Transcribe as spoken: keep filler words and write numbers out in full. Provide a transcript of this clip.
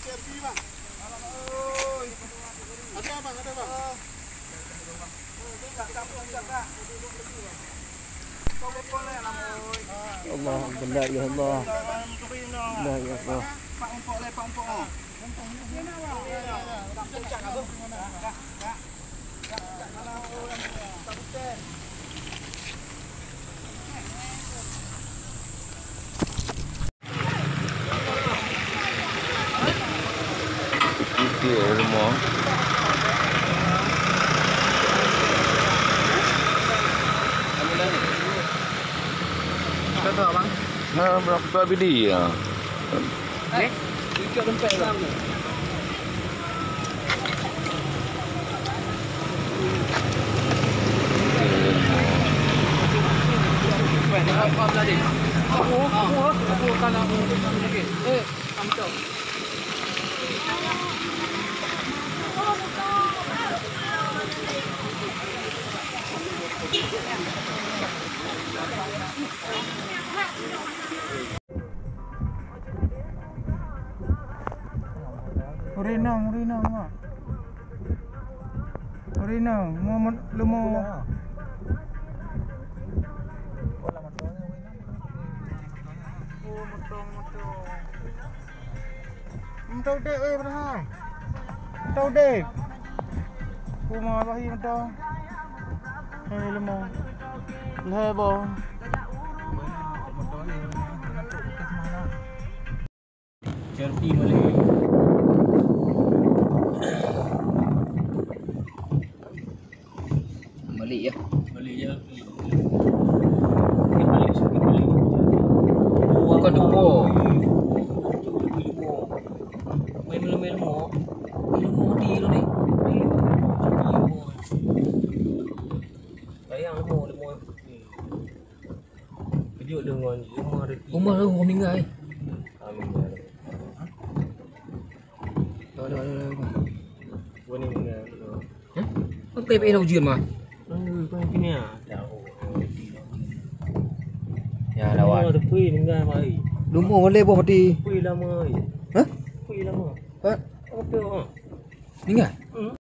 Allah Akbar, la ilaha illallah. La ilaha illallah. Itu rumah. Berapa, Bang? Ha, berapa bili ya? Eh? Ikut dompet, Bang. Ureueng inong, ureueng inong, mak. Ureueng inong, mo-, mo-, leumo. Meuto udép, eh, padahai. Meuto udép. Kuma bahi meuto. Hei, leumo. Lhèe boh. Cerpi malèe. Balik ya. Balik ya. Balik, balik, balik. Bukan depo. Main, main, main, main. Main, main, main, main. Sayang, leumo, leumo. Kejut deungon leumo rezeki. Umah lôn meninggai. Amin, ya Rabbi. Aduh, aduh, aduh. Gua ni meninggai. Hah? Kau kayak payah ujian, mah? Aduh, kau ni ah. Ya, lawan. Leumo, tepui meninggai mai. Leumo boleh buah mati. Tepui lama ai. Hah? Tepui lama. Hah? Apa tu, ha? Meninggai? Hmm.